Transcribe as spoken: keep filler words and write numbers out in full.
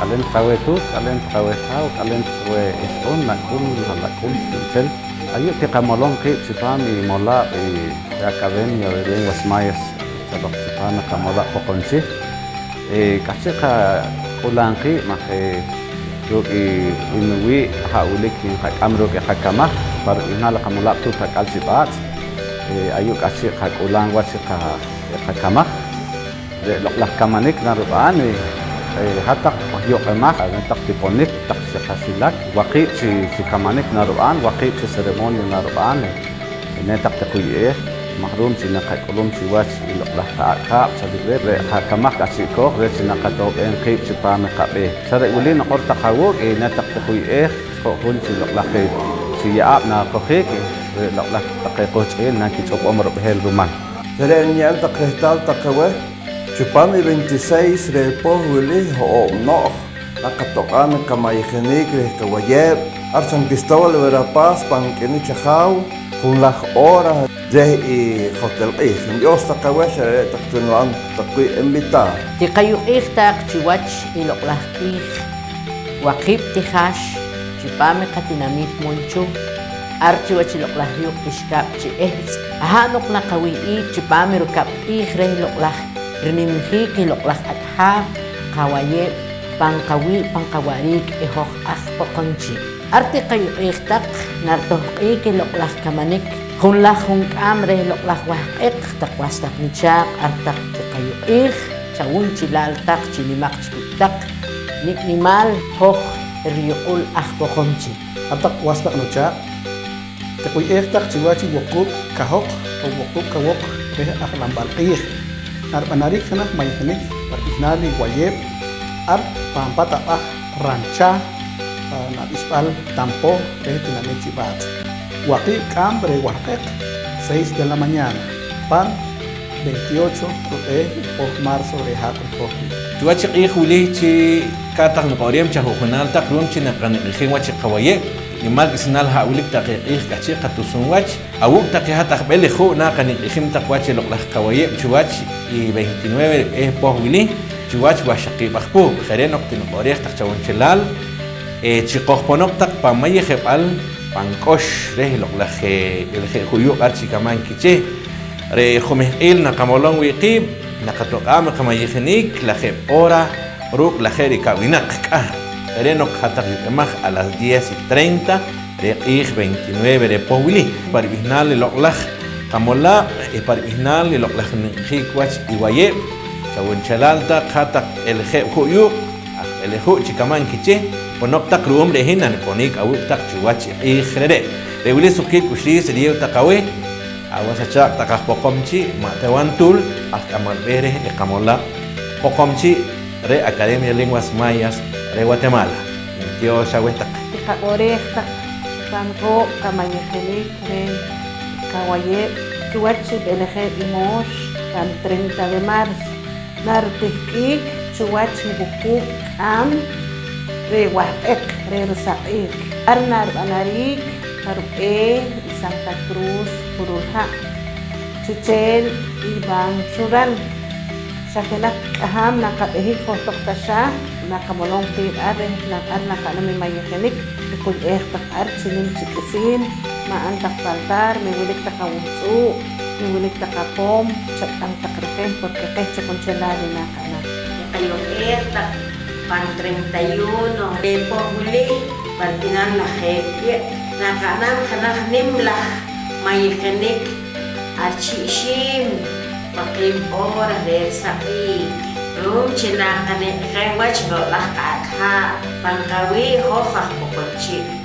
K'aleen taq aweh tuut, k'aleen taq aweh jaaw, k'aleen taq aweh ixq'un, nak'ul, ha'lak'ul, chu'nchel. Ayu' tiqamolom qiib' chipaam i molaab' i Academia de Lenguas Mayas, chaloq chipaam i qamolaab' Poqomchi'. Eh, k'ahchi' qak'ulam qiib' maj, eh, ruuk' i, i nuwii' ha' wilik nqak'am ruuk' i qakamaj pa rib'ihnaal i qamolaab' tuut ak'al chi B'aatz'. Eh, ayu' k'ahchi' qak'ulam wach i qa-, i qakamaj. Re' loq' laj kamanik narub'an i, eh, hat-taq yuq'imaj, ne taq tiponik taq chi qaxilak, waqiib' chi, chi kamanik narub'an, waqiib' chi ceremonia narub'an, eh, ne taq tiquy'eej, maj ru'um chi naqak'ulum chiwach i loq' laj qa'ak' haab' chalik reh, re' qakamaj k'ahchi' kooj reh chi naqato'b'eem qiib' chipaam i qab'eeh. Xa re' wili niq'or taq awuuk' i ne taq tiquy'eej, ju'jun chi loq' laj chi ye'aab' naqojiik, re' loq' laj taqe quhch'il nakich'ob'om rub'eheel rumal. Re're' niye'em taq rehtaal taq aweh, chupaam i veintiséis reh poh wili ho'oob' no'j naqatoq'aam i qamayijiniik reh qawayeeb' ar San Cristóbal de Verapaz pan K'ini' Chajaaw, junlaj hora reh i jotel q'iij. Ndyos taq aweh xa re're' taq cho nib'an taq wii' invitar. Tiqayuq'iij taq chiwach i loq' laj q'iij Waqiib' Tijax chipaam i qatinamiit Munchu, ar chiwach i loq' laj yuuq' k'ixkaab' chi Ehtz'. Aha' noq naqawih'ik chipaam i rukab' q'iij reh loq' laj rinimjiik i loq' laj ak' haab' qawayeeb' pan qawii' pan qawa'riik i hoj aj Poqomchi'. Ar tiqayuq'iij taq naritohq'ik i loq' laj kamanik, junlaj junk'aam reh loq' laj wahq'eq. Taq was taq nichaaq', ar taq tiqayuq'iij, chawunchelaal taq chi nimaq chi kuk' taq nik' nimaal hoj riyuq'ul aj Poqomchi'. Hat-taq was taq nuchaaq', tiquy'eej taq chiwach i wuquub' kahoq on wuquub' kawoq reh aj namb'al q'iij. Narib'anariik jenaj mayijinik pa rib'ihnaal i Wayeeb' ar pan paat ab'aj Rancha, pan ab'ixb'al Tampo reh tinamit Chib'aatz'. Waqiib' k'aam reh wahq'eq, seis de la mañana, pan veintiocho rub'eeh i poh marzo reh haab' rikooj wii'. Chiwach i q'iij wili chi kaaj taq niq'o'reem chaju'junaal taq ru'um chi naqaniq'ijim wach i qawayeeb', nimal k'isinaal ha' wilik taqe q'iij k'ahchi' qatusum wach. Awuuk' taqe hat aj b'elejuu' naqaniq'ijim taq wach i loq' laj qawayeeb' chiwach i veintinueve rib'eeh poh wili chiwach waxaqiib' aj puub'. Je' re' noq tiniq'o'reej taq chawunchelaal, eh, chi qojponoq taq pan mayejeb'al pan k'ox reh loq' laj, eh, b'elejeb' ju' yuuq' ar chi Kamaan Kichih. Re' jumehq'iil naqamolom wii' qiib', naqatoq'aab' i qamayijinik lajeeb' hora ruuk' lajeeb' rikab'inaq k'ahk'. Je' re' noq hat-taq yuq'imaj a las diez y treinta reh q'iij veintinueve reh poh wili, pa rib'ihnaal i loq' laj qamolaab' eh pa rib'ihnaal i loq' laj rinimjiik wach i Wayeeb', chawunchelaal taq hat-taq b'elejeb' ju' yuuq', aj b'elejuu' chi Kamaan Kichih, ponoq taq ru'um re' hin naniponik awuuk' taq chiwach i q'iij re're'. Re' wili suqkiil k'uxliis riyeew taq aweh, awas achaaq' taq aj Poqomchi', ma' ta wan tuul aj k'amal b'eeh reh i qamolaab' Poqomchi' reh Academia de Lenguas Mayas reh Guatemala. Ntyoox aweh taq. Tiqaq'o'reej taq chipaam ruuk' qamayijinik reh qawayeeb' chiwach i b'elejeb' i moox pan treinta de marzo. Naritihk'ik chiwach i wuquub' k'aam reh wahq'eq reh risaq'iik. Ar narib'anariik pa rub'eeh i Santa Cruz Purulha', chuchel Iván Churan. Xa jenaj k'ahaam naqab'ehik johtoq taxaaj, naqamolom qiib' ar reh naq ar naqa'nam i mayijinik, niquy'eej taq ar chi nim chi k'isiin, ma'n taq faltar, mi wilik taq awuhtz'u', mi wilik taq apoom, chak'am taq reh qeh, porque qeh chi qunchelaal i naqa'nam. Niqayuq'eej taq pan treinta y uno reh poh wili, pa rib'ihnaal lajeeb' ti', naqa'nam jenaj nim laj mayijinik ar chi' ixiim waqiib' hora reh risaq'iik, ru'um chi naqaniq'ijim wach loq' laj q'a'ak' haab' pan qawii' hoj aj Poqomchi'.